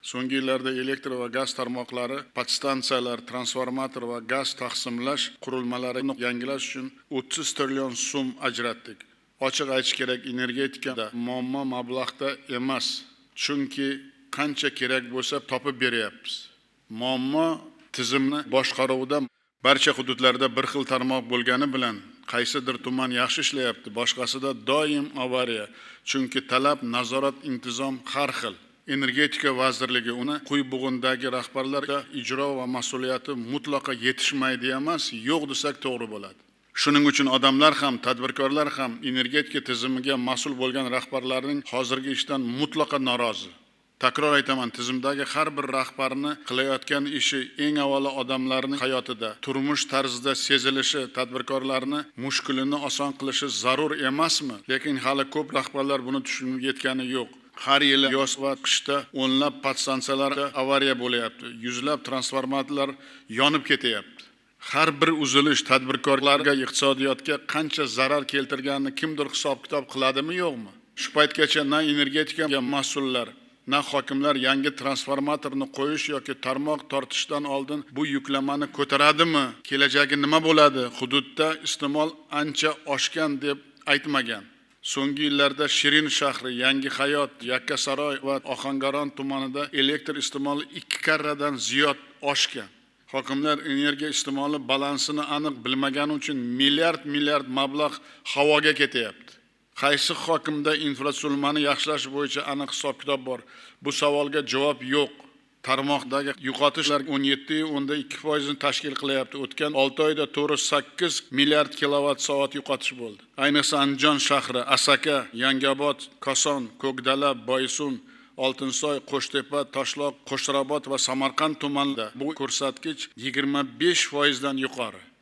So'nggi yillarda elektr va gaz tarmoqlari, podstansiyalar, transformator va gaz taqsimlash qurilmalarini yangilash uchun 30 trillion so'm ajratdik. Ochiq aytish kerak, energetikada muammo mablag'da emas, chunki qancha kerak bo'lsa topib beryapmiz. Muammo tizimni boshqaruvida. Barcha hududlarda bir xil tarmoq bo'lgani bilan qaysidir tuman yaxshi ishlayapti, boshqasida doim avariya, chunki talab, nazorat, intizom har xil. Energetika vazirligi, uni quyi bo'g'indagi rahbarlarga ijro va mas'uliyati mutlaqo yetishmaydi emas, yo'q desak to'g'ri bo'ladi. Shuning uchun odamlar ham, tadbirkorlar ham energetika tizimiga mas'ul bo'lgan rahbarlarning hozirgi ishdan mutlaqo norozi. Takror aytaman, tizimdagi har bir rahbarni qilayotgan ishi eng avvalo odamlarning hayotida, turmush tarzida sezilishi, tadbirkorlarni mushkulini oson qilishi zarur emasmi? Lekin hali ko'p rahbarlar buni tushunib yetgani yo'q. Har yili yoz va qishda o'nlab podstansiyalarda avariya bo'lyapti, yuzlab transformatorlar yonib ketyapti. Har bir uzilish tadbirkorlarga, iqtisodiyotga qancha zarar keltirganini kimdir hisob-kitob qiladimi, yo'qmi? Shu paytgacha na energetika mas'ullar, na hokimlar yangi transformatorni qo'yish yoki tarmoq tortishdan oldin bu yuklamani ko'taradimi, kelajagi nima bo'ladi, hududda iste'mol ancha oshgan deb aytmagan. So'nggi yillarda Shirin shahri, Yangi Hayot, Yakkasaroy va Ohangaron tumanida elektr iste'moli 2 karradan ziyod oshgan. Hokimlar energiya iste'moli balansini aniq bilmagani uchun milliard milliard mablag' havoga ketyapti. Qaysi hokimda infratuzilmani yaxshilash bo'yicha aniq hisob-kitob bor? Bu savolga javob yo'q. Tarmoqdagi yo'qotishlar 17,2% ni tashkil qilyapti. O'tgan 6 oyda 408 milliard kilovat soat yo'qotish bo'ldi. Ayniqsa Andijon shahri, Asaka, Yangiobod, Koson, Ko'kdala, Boysun, Oltinsoy, Qo'shtepa, Toshloq, Qo'shrabot va Samarqand tumanida bu ko'rsatkich 25% dan yuqori.